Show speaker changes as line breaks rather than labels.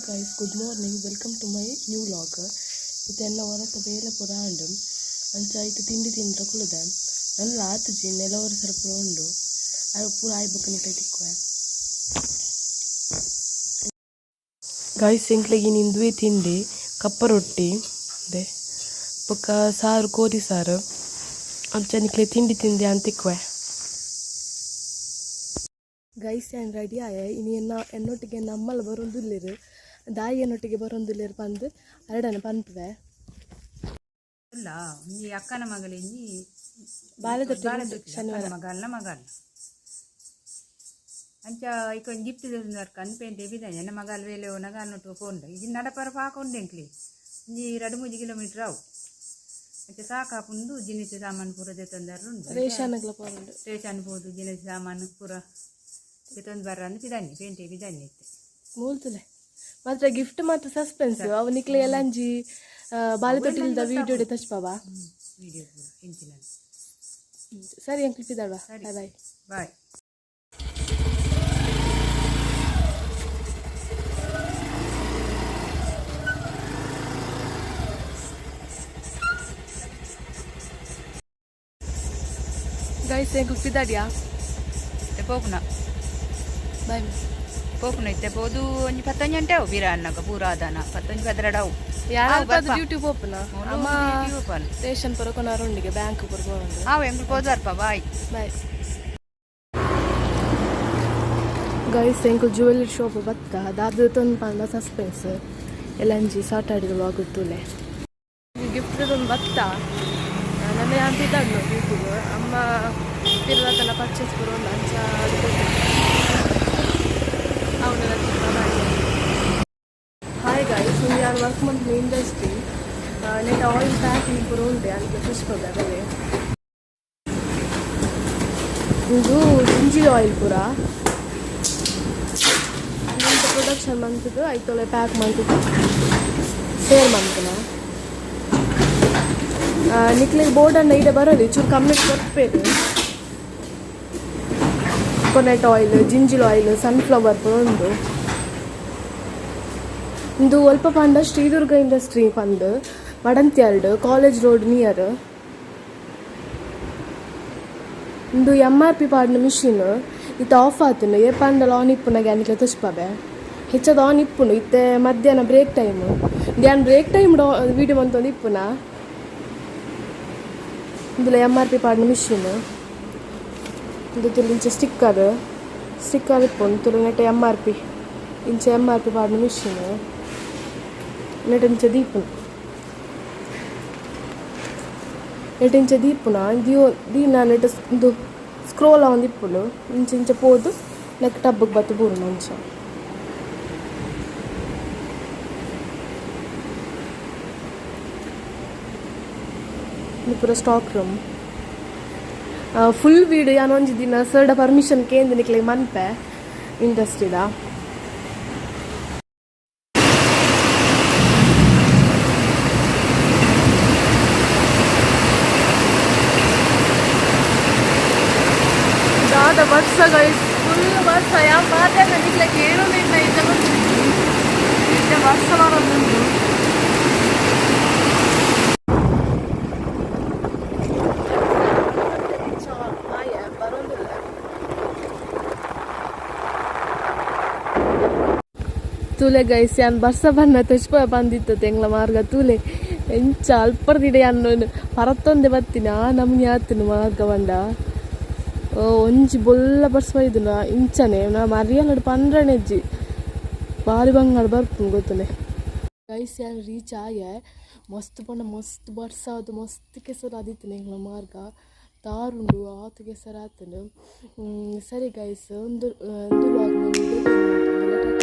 Guys, good morning, welcome to my new vlog. ಇದೆಲ್ಲ ಹೊರತ ಬೇಲೆ ಪೂರ ಆಂಡು ಅಂಚ ಇತ್ತು ತಿಂಡಿ ತಿಂದ್ರ ಕುಲುದೆ ನನ್ನ ಆತುಜಿ ನೆಲವರ ಸರ ಪೂರ ಉಂಡು ಅದು ಪೂರ ಆಯ್ಬೊಕ್ಕ ನಿಕ್ಲೆ ತಿಕ್ಕುವೆ. ಗೈಸ್ ಎಂಕ್ಲೆಗ್ ಇಂದುವೆ ತಿಂಡಿ ಕಪ್ಪ ರೊಟ್ಟಿ ದೆ ಬೊಕ್ಕ ಸಾರು ಕೋರಿ ಸಾರು ಅಂಚ ನಿಕ್ಲೆ ತಿಂಡಿ ತಿಂದೆ ಅಂತಿಕ್ವೆ. ಗೈಸ್ ಯಾನ್ ರೆಡಿ ಆಯೆ ಇನಿ ಎನ್ನ ಎನ್ನೊಟ್ಟಿಗೆ ನಮ್ಮಲ್ಲ ಬರೊಂದುಲ್ಲೆರ್ ದಾಯಿ ಎನ್ನೊಟ್ಟಿಗೆ ಬರೊಂದುಲ್ಲೆರ್ ಪಂದ್ ಅರಡನೆ ಪನ್ಪುವೆ.
ಇಲ್ಲ ಈ ಅಕ್ಕನ ಮಗಳಿಂಜಿ
ಬಾಲೆದೊಟ್ಟಿಗೆ ಶನಿವಾರ.
ಮಗಲ್ನ ಮಗಲ್ ಅಂಚ ಐಕೊಂಜಿ ಗಿಫ್ಟ್ ದೆತ್ತೊಂದು ಪೇಂಟೆ ಬಿದ್ದಾನೆ ಎನ್ನ ಮಗಲ್ ವೇಲೆ ಓನಗ ಅನ್ನೊಟ್ಟು ಪೋಂಡ ಇಜಿ ನಡಪರ ಪಾಕೊಂಡೆ ಎಂಕ್ಲಿ ಒಂಜಿ 2-3 ಕಿಲೋಮೀಟರ್ ಅವು ಅಂಚ ಸಾಕಾಪುಂಡು ಜಿನಿಸು ಸಾಮಾನು ಪೂರ ದೆತ್ತೊಂದಾರು ಉಂಡು
ರೇಷನ್ಗ್ಲ ಪೋರುಂಡು
ರೇಷನ್ ಪೋದು ಜಿನಿಸು ಸಾಮಾನು ಪೂರ ದೆತ್ತೊಂದು ಬರ್ರ ಅಂದ್ ಪಿದಾನಿ ಪೇಂಟೆ ಪಿದಾನಿ ಇತ್ತೆ
ಮೂಲ್ತುಲೆ ಮಾತ್ರ ಗಿಫ್ಟ್ ಮಾತ್ರ ಸಸ್ಪೆನ್ಸ್ ಅವು ನಿಕ್ಲೆ ಎಲ್ಲಂಜಿ ಬಾಲೆತೊಟ್ಟಿಲ್ದ ವೀಡಿಯೋ ತಚ್ಪಾವ
ವಿಡಿಯೋ ಪೂರ ಎಂಚಿನ.
ಸರಿ ಅಂಕಲ್ ಪಿದಾಡ್ವಾ. Bye bye
bye.
ಗೈಸ್ ಎಂಕುಲ್ ಪಿದಾಡ್ಯಾ
ಪೋಪುನ
ಬಾಯ್.
ಪೋಪುನ ಇತ್ತೆ ಪೋದು ಒಂಜಿ 10 ಗಂಟೆ ಅವು ಬಿರ ಅನ್ನಗ ಪೂರ ಆದಾನ 10 12 ಅವು
ಯಾರು ಡ್ಯೂಟಿ ಪೋಪುನ ಅಮ್ಮ ರೇಷನ್ ಪೂರ ಕೊನಾರುಂಡಿಗೆ ಬ್ಯಾಂಕ್ ಪೂರ ಪೋರುಂಡು.
ಹಾವು ಎಂಕುಲು ಪೋದಾರ್ಪ ಬಾಯ್
ಬಾಯ್. ಗೈಸ್ ಎಂಕುಲ್ ಜುವೆಲ್ಲರಿ ಶಾಪ್ ಬತ್ತ ದಾದ ತೊಂದು ಪಂಡ ಸಸ್ಪೆನ್ಸ್ ಎಲ್ಲಂಜಿ ಸಾಟಾಡಿದ ವ್ಲಾಗ್ ತೂಲೆ. ಗಿಫ್ಟ್ ತೊಂದು ಬತ್ತ ನನ್ನ ಯಾನ್ ಪಿದಾಡ್ನು ಡ್ಯೂಟಿಗ್ ಅಮ್ಮ ಪಿರ್ಲತನ ಪರ್ಚೇಸ್ ಪೂರ ಉಂಡು ಅಂಚ ಅವನೆಲ್ಲ. ಹಾಯ್ ಗೈಸ್, ಒಂದು ಯಾರು ವರ್ಕ್ ಮಲ್ಪುನ ಇಂಡಸ್ಟ್ರಿ ನೆಟ್ ಆಯಿಲ್ ಪ್ಯಾಕಿಂಗ್ ಪೂರ ಉಂಡೆ ಅಂಚ ತೋಚ್ಪೊಡು ಅದೇ. ಉಂದು ಜಿಂಜಿಲ್ ಆಯಿಲ್ ಪೂರ ಇಂತ ಪ್ರೊಡಕ್ಷನ್ ಮಂತುದು ಐತೊಲೆ ಪ್ಯಾಕ್ ಮಂತುದು ಸೇಲ್ ಮಂತುನ. ನಿಕ್ಲೆಗ್ ಬೋರ್ಡನ್ನ ಇಡೆ ಬರೋಲಿ ಚೂರು ಕಮ್ಮಿ ಕೊರ್ಪೇರು. ಕೊಕೊನಟ್ ಆಯಿಲ್, ಜಿಂಜಿಲ್ ಆಯಿಲ್, ಸನ್ಫ್ಲವರ್ ಪೂರ ಉಂಡು. ಉಂದು ಒಲ್ಪ ಪಂಡ ಶ್ರೀದುರ್ಗ ಇಂಡಸ್ಟ್ರಿ ಪಂದ್ ಮಡಂತ್ಯಾರ್ಡ್ ಕಾಲೇಜ್ ರೋಡ್ ನಿಯರ್. ಉಂದು ಎಮ್ ಆರ್ ಪಿ ಪಾಡ್ನ ಮಿಷಿನ್ ಇತ್ತೆ ಆಫ್ ಆತುಂಡು. ಏಪಾಂಡಲ ಆನ್ ಇಪ್ಪುನಗ ಯಾನಿಕ್ಲೆ ತೋಜ್ಪಾವೆ. ಹೆಚ್ಚದ ಆನ್ ಇಪ್ಪುಂಡು. ಇತ್ತೆ ಮಧ್ಯಾಹ್ನ ಬ್ರೇಕ್ ಟೈಮ್, ಯಾನ್ ಬ್ರೇಕ್ ಟೈಮ್ ವೀಡಿಯೋ ಮಂತೊಂದು ಇಪ್ಪುನ. ಇಂದುಲ ಎಮ್ ಆರ್ ಪಿ ಪಾಡ್ನ ಮಿಷಿನ್. ಉಂದು ತೂಲೆ ಇಂಚ ಸ್ಟಿಕ್ಕರ್ ಸ್ಟಿಕ್ಕರ್ ಇಪ್ಪುಂಡು ತೂಲೆ. ನೆಟ್ ಎಮ್ ಆರ್ ಪಿ ಇಂಚ ಎಮ್ ಆರ್ ಪಿ ಪಾಡ್ನ ಮಿಷಿನ್. ನೆಟ್ ಇಂಚ ದೀಪುನು, ನೆಟ್ ಇಂಚ ದೀಪುನ ದಿಯೋ ದೀನ ನೆಟ್ ಉಂದು ಸ್ಕ್ರೋಲ್ ಆವೊಂದು ಇಪ್ಪುಂಡು. ಇಂಚ ಇಂಚ ಪೋದು ನೆಕ್ ಟಬ್ಬಗ್ ಬತ್ತ್ ಬೂರುಂಡು ಅಂಚ. ಉಂದು ಪೂರ ಸ್ಟಾಕ್ ರೂಮ್. ಫುಲ್ ವೀಡಿಯೋ ಯಾನ್ ಒಂಜಿ ದಿನ ಸರ್ಡ ಪರ್ಮಿಷನ್ ಕೇಂದ್ ನಿಕ್ಲೆಗ್ ಮನ್ಪೆ ಇಂಡಸ್ಟ್ರಿದ. ದಾದ ಬರ್ಸ ಗೈಸ್, ಫುಲ್ ಬರ್ಸ. ಯಾನ್ ಮಾತೆರ್ನ ನಿಕ್ಲೆಗ್ ಕೇಳೊಂದಿಲ್ಲ ಇಜ್ಜ ಗೊತ್ತಿಜ್ಜಿ. ಇತ್ತೆ ಬರ್ಸ ಬರೊಂದುಂಡು. ತೂಲೆ ಗೈಸ್, ಯಾನ್ ಬರ್ಸ ಬನ್ನ ತೋಜ್ಪ ಬಂದಿತ್ತು ಎಂಗ್ಲ ಮಾರ್ಗ. ತೂಲೆ ಎಂಚ ಅಲ್ಪರ್ದಿಡೆ ಯಾನ್ ಪರತ್ತೊಂದೆ ಬತ್ತಿನ ಆ ನಮ್ನಿ ಆತುಂಡು ಮಾರ್ಗ ಪಂಡ. ಒಂಜಿ ಬೊಲ್ಲ ಬರ್ಸ ಬೈದುಂಡು ಇಂಚನೆ ನಾ ಮರಿಯಲಡ್ ಪಂಡ್ರನೆಜ್ಜಿ ಬಾರಿ ಬಂಗಾರ ಬರ್ಪುಂಡು ಗೊತ್ತುಂಡೆ. ಗೈಸ್ ಯಾನ್ ರೀಚ್ ಆಯೆ. ಮಸ್ತ್ ಪಂಡ ಮಸ್ತ್ ಬರ್ಸ ಆದ್ ಮಸ್ತ್ ಕೆಸರು ಆದಿತ್ತುಂಡು. ಎಂಕ್ಲ ಮಾರ್ಗ ತಾರುಂಡು ಆತ್ ಕೆಸರು ಆತುಂಡು. ಸರಿ ಗೈಸ್, ಉಂದು ಉಂದು ವ್ಲಾಗ್.